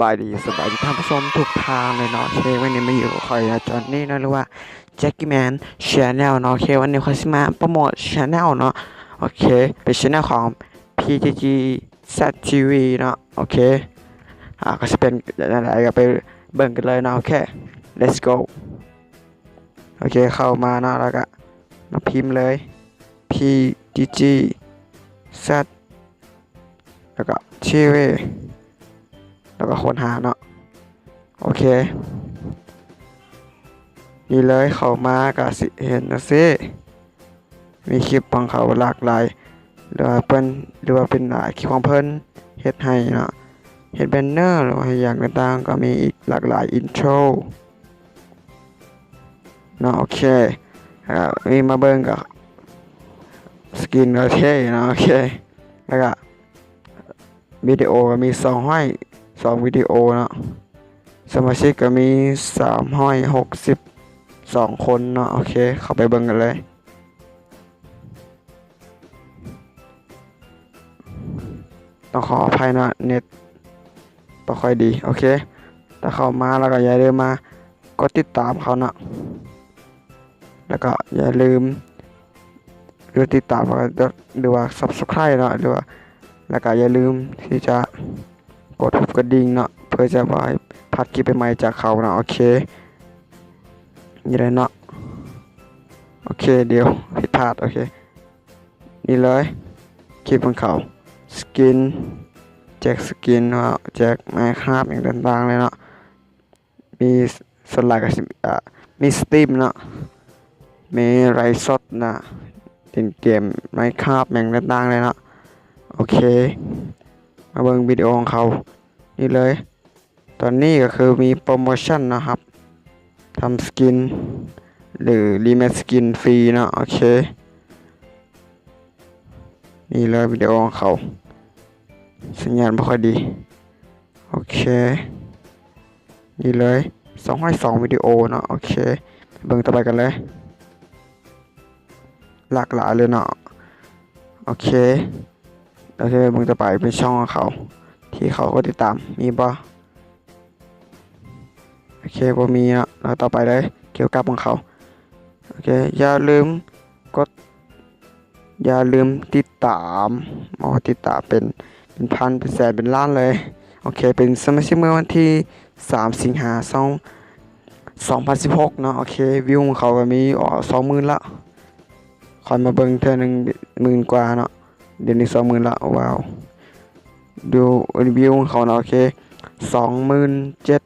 ບາຍດີ ສະບາຍດີທ່ານຜູ້ຊົມທຸກທ່ານເລີຍເນາະ. ໂອເຄ ວັນນີ້ມາຢູ່ກັບຂ້ອຍ ຈອນນີ້ເນາະ ຫຼືວ່າ Jackie Man Channel ເນາະ. ໂອເຄ ວັນນີ້ຂ້ອຍຊິມາໂປຣໂມດ Channel ເນາະ. ໂອເຄ ເປັນ Channel ຂອງ PTG Z TV ເນາະ. ໂອເຄ ອາ ກໍຊິເປັນແນວໃດ ກໍໄປເບິ່ງກັນເລີຍເນາະ. ໂອເຄ Let's go. ໂອເຄ ເຂົ້າມາເນາະ ແລ້ວກໍມາພິມເລີຍ PTG Z ແລ້ວກໍ TV ແລ້ວກໍຄົ້ນຫາເນາະ. ໂອເຄ ນີ້ເລີຍ ເຂົ້າມາກໍຊິເຫັນຈັ່ງຊີ້ ມີຄລິບຂອງເຂົາຫຼາກຫຼາຍ ຫຼືວ່າເພິ່ນ ຫຼືວ່າເປັນ ອາ ຄລິບຂອງເພິ່ນເຮັດໃຫ້ເນາະ ເຮັດແບນເນີ ຫຼືວ່າເຮັດຫຍັງຕ່າງໆ ກໍມີອີກຫຼາກຫຼາຍ ອິນໂທຣເນາະ. ໂອເຄ ອາ ນີ້ມາເບິ່ງກໍສະກິນກໍເທ່ເນາະ. ໂອເຄ ແລ້ວກໍ ວິດີໂອກໍມີສອງຮ້ອຍສອງວິດີໂອເນາະ, ສະມາຊິກກໍມີສາມຮ້ອຍຫົກສິບສອງຄົນເນາະ. ໂອເຄ ເຂົ້າໄປເບິ່ງກັນເລີຍ. ຕ້ອງຂໍອະໄພເນາະ ເນັດບໍ່ຄ່ອຍດີ. ໂອເຄ ຖ້າເຂົ້າມາແລ້ວກໍຢ່າລືມມາກົດຕິດຕາມເຂົາເນາະ. ແລ້ວກໍຢ່າລືມກົດຕິດຕາມ ຫຼືວ່າ Subscribe ເນາະ ຫຼືວ່າ ແລ້ວກໍຢ່າລືມທີ່ຈະກົດຮູບກະດິ່ງເນາະ ເພື່ອຈະບໍ່ໃຫ້ພາດຄລິບໃໝ່ໆຈາກເຂົາເນາະ. ໂອເຄ ນີ້ແຫຼະເນາະ. ໂອເຄ ດຽວຜິດພາດ. ໂອເຄ ນີ້ເລີຍ ຄລິບຂອງເຂົາ ສະກິນ ແຈກສະກິນເນາະ ແຈກ Minecraft ຫຍັງຕ່າງໆເລີຍເນາະ. ມີສ່ວນຫຼາຍກໍຊິ ອາ ມີສະຕຣີມເນາະ ມີໄລຟ໌ສົດນະ ຫຼິ້ນເກມ Minecraft ຫຍັງຕ່າງໆເລີຍເນາະ. ໂອເຄ ມາເບິ່ງວິດີໂອຂອງເຂົານີ້ເລີຍ. ຕອນນີ້ກໍຄືມີໂປຣໂມຊັນເນາະ ຮັບທຳສະກິນ ຫຼື ຣີເມກສະກິນຟຣີເນາະ. ໂອເຄ ນີ້ເລີຍວິດີໂອຂອງເຂົາ ສັນຍານບໍ່ຄ່ອຍດີ. ໂອເຄ ນີ້ເລີຍ ສອງຮ້ອຍສອງວິດີໂອເນາະ. ໂອເຄ ເບິ່ງຕໍ່ໄປກັນເລີຍ ຫຼາກຫຼາຍເລີຍເນາະ. ໂອເຄ ໂອເຄ ເບິ່ງຕໍ່ໄປເປັນຊ່ອງຂອງເຂົາ ທີ່ເຂົາກົດຕິດຕາມ ມີບໍ່? ໂອເຄ ບໍ່ມີເນາະ. ແລ້ວຕໍ່ໄປເລີຍ ກ່ຽວກັບຂອງເຂົາ. ໂອເຄ ຢ່າລືມກົດ ຢ່າລືມຕິດຕາມ ໂອ້ ຕິດຕາມເປັນ ເປັນພັນ ເປັນແສນ ເປັນລ້ານເລີຍ. ໂອເຄ ເປັນສະມາຊິກເມື່ອວັນທີສາມ ສິງຫາ ສອງ ສອງພັນສິບຫົກເນາະ. ໂອເຄ ວິວຂອງເຂົາກໍມີ ສອງໝື່ນລະ ຂ້ອຍມາເບິ່ງເທື່ອໜຶ່ງໝື່ນກວ່າເນາະ ດຽວນີ້ສອງໝື່ນລະ. ວ້າວ ດູວິວຂອງເຂົາເນາະ. ໂອເຄ ສອງໝື່ນເຈັດ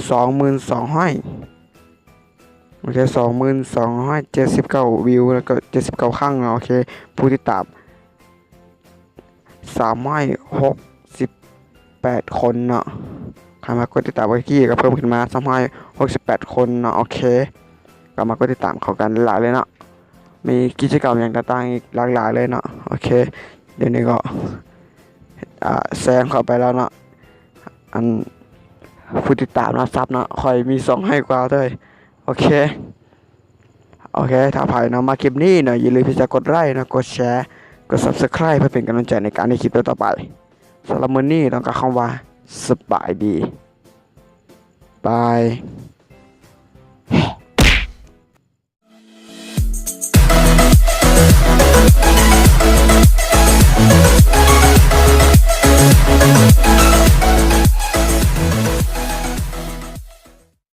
ສອງໝື່ນສອງຮ້ອຍ ໂອເຄ ສອງໝື່ນສອງຮ້ອຍເຈັດສິບເກົ້າວິວ ແລ້ວກໍເຈັດສິບເກົ້າຄັ້ງເນາະ. ໂອເຄ ຜູ້ຕິດຕາມ ສາມຮ້ອຍຫົກສິບແປດຄົນເນາະ. ຄັນວ່າກົດຕິດຕາມເມື່ອກີ້ກໍເພີ່ມຂຶ້ນມາສາມຮ້ອຍຫົກສິບແປດຄົນເນາະ. ໂອເຄ ກໍມາກົດຕິດຕາມເຂົາກັນຫຼາຍເລີຍເນາະ. ມີກິດຈະກຳຫຍັງຕ່າງໆອີກຫຼາກຫຼາຍເລີຍເນາະ. ໂອເຄ ດຽວນີ້ກໍ ອາ ແຊງເຂົ້າໄປແລ້ວເນາະ. ອັນ ຜູ້ຕິດຕາມເນາະ ຊັບເນາະ ຂ້ອຍມີສອງຮ້ອຍກວ່າເລີຍ. ໂອເຄ ໂອເຄ ຖ້າໃຜເນາະ ມັກຄລິບນີ້ເນາະ ຢ່າລືມທີ່ຈະກົດໄລເນາະ ກົດແຊ ກົດ Subscribe ເພື່ອເປັນກຳລັງໃຈໃນການເຮັດຄລິບຕໍ່ໆໄປ. ສຳລັບມື້ນີ້ຕ້ອງກ່າວຄຳວ່າ ສະບາຍດີ ບາຍ.